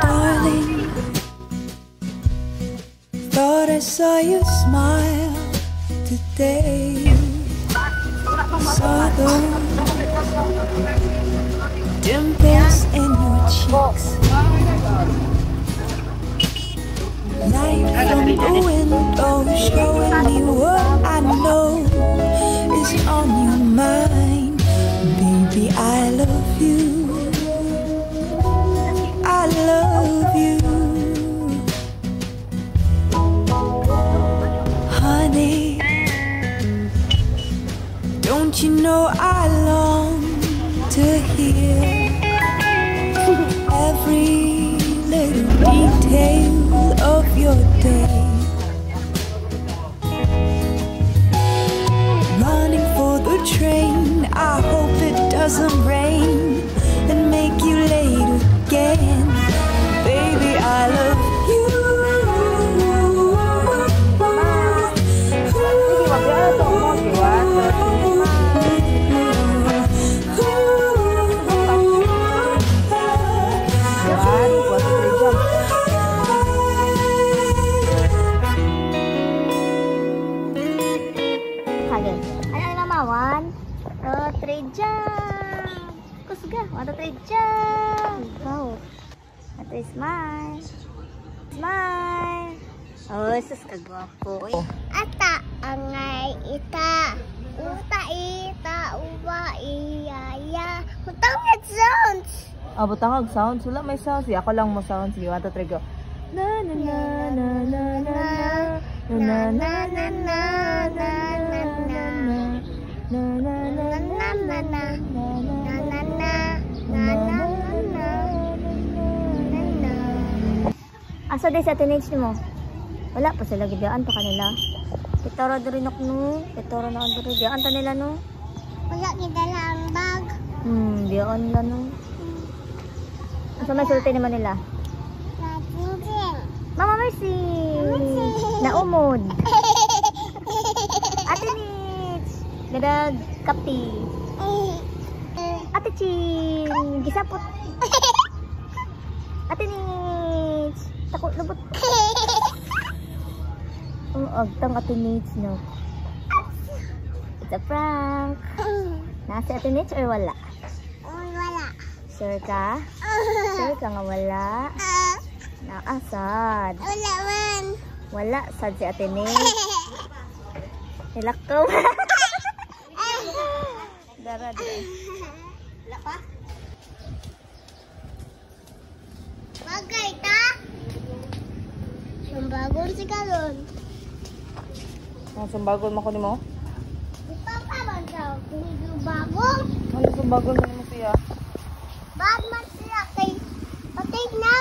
Darling, thought I saw you smile today. Saw those dimples in your cheeks. Light from the window showing me what I know is on your mind. Baby, I love you. I love you. Honey, don't you know I long to hear every little detail of your day? Running for the train, I hope it doesn't rain and make you late again. Baby, I love you. Okay. Ano mama? 1, 2, 3, jump! Kusga! 1, 2, 3, jump! Go! 1, 2, 3, smile! Smile! Oh, sus kagwapo. Ata angay ita uta ita uwa iya ya. Butang sounds. Ah, butang og sounds. Wala may sounds. Ako lang mo sounds. Sige, 1, 2, 3, go. Na na na na na na na na na na na na na na na na Na na na na na na na na na na na. Asa day sa teenage nimo? Wala pa sila gibiyaan pa kanila. Kitara diri nok no. Kitara na diri biyaan ta nila no. Wala gidala ang bag. Biyaan la no. Asa may sulti naman nila? Na jingjing. Mama Mercy. Naumod. Ate Nitch. Gadag kapi. Ate Chin. Gisapot. Ate Nitch. Takot lubot. Oh, agtang Ate Nitch no. It's a prank. Nasa Ate Nitch or wala? Wala. Sure ka? Sure ka nga wala? Nakasad. Wala man. Wala, sad si Ate Nitch. Nilakaw. Dara, dara. Wala pa? Bagay ta? Sumbagon si Kalon. Ang sumbagon mo ko nimo? Papa man sa kung sumbagon. Ano sumbagon mo nimo siya? Bad man siya kay patay na.